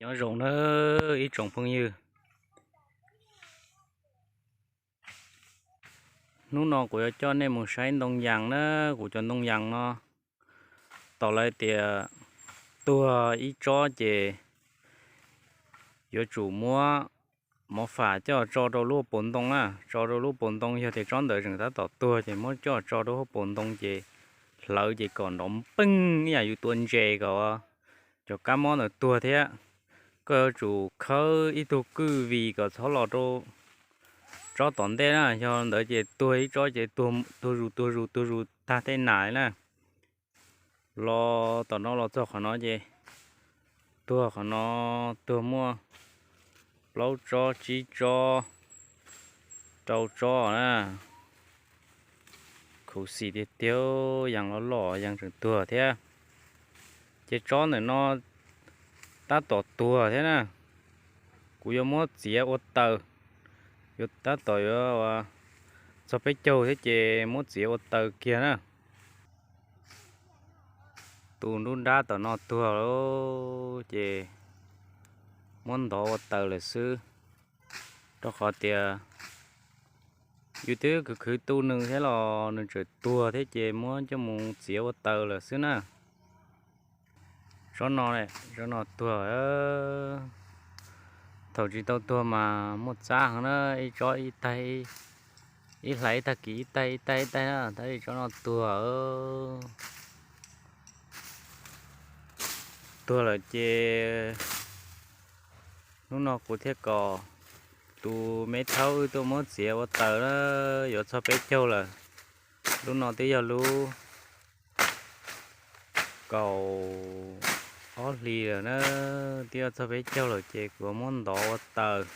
Nyob zoo na ib tsoom phooj ywg, hnub no kuv yuav coj nej mus saib ntoo yas na. Kuv cov ntoo yas no, tom lawv tias tuag ib tsob ces yuav tsum muab mov fam coj tso rau lub hauv paus ntoo na, tso rau lub paus ntoo. Yog tias tsob ntawd tseem tab tom tuag ces muab coj tso rau hauv paus ntoo ces hlawv ces kom nrov npeej ib yam yus tua ntses kom cov kab mob ntawd tuag thiab. Koj yuav tsum khawb ib tug kwj vim kom txhob los rau tsob tom ntej na, yog ntawd ces tuag ib tsob ces tuag zus tuag zus tuag zus tag tej nas li na. Los tom no los txog qhov no ces tuag qhov no, tuag muaj plaub tsob tsib tsob rau tsob na. Khuv xim tiag tiag, yas los loj yas tseem tuag thiab. Ces tsob ntawm no tab tom tuag thiab na. Kuv yuav muab txiav ua taws, yuav tab tom yuav txog peb caug thiab ces muab txiav ua taws kiag na. Tus nruab nrab tom no tuag lawm ces muab ntov ua taws lawm xwb, rau qhov tias yus twb khwv khwv tu nws thiab los nws tseem tuag thiab ces muab coj mus txiav ua taws lawm xwb na. Tsob no, tsob no tuag. Thaum tsis tau tuag mas muaj txab heev na, ib tsob ib taig, ib hlais ib tag kis ib taig ib taig ib taig na, tab sis tsob no tuag. Tuag lawm ces hnub no kuv thiaj kom tus me thaub wb tuaj muab txiav ua taws na, yuav txog peb caug lawm. Lub no twb yog lub kaum ob hlis lawm na, twb yuav txog peb caug lawm ces kuv muab ntov ua taws.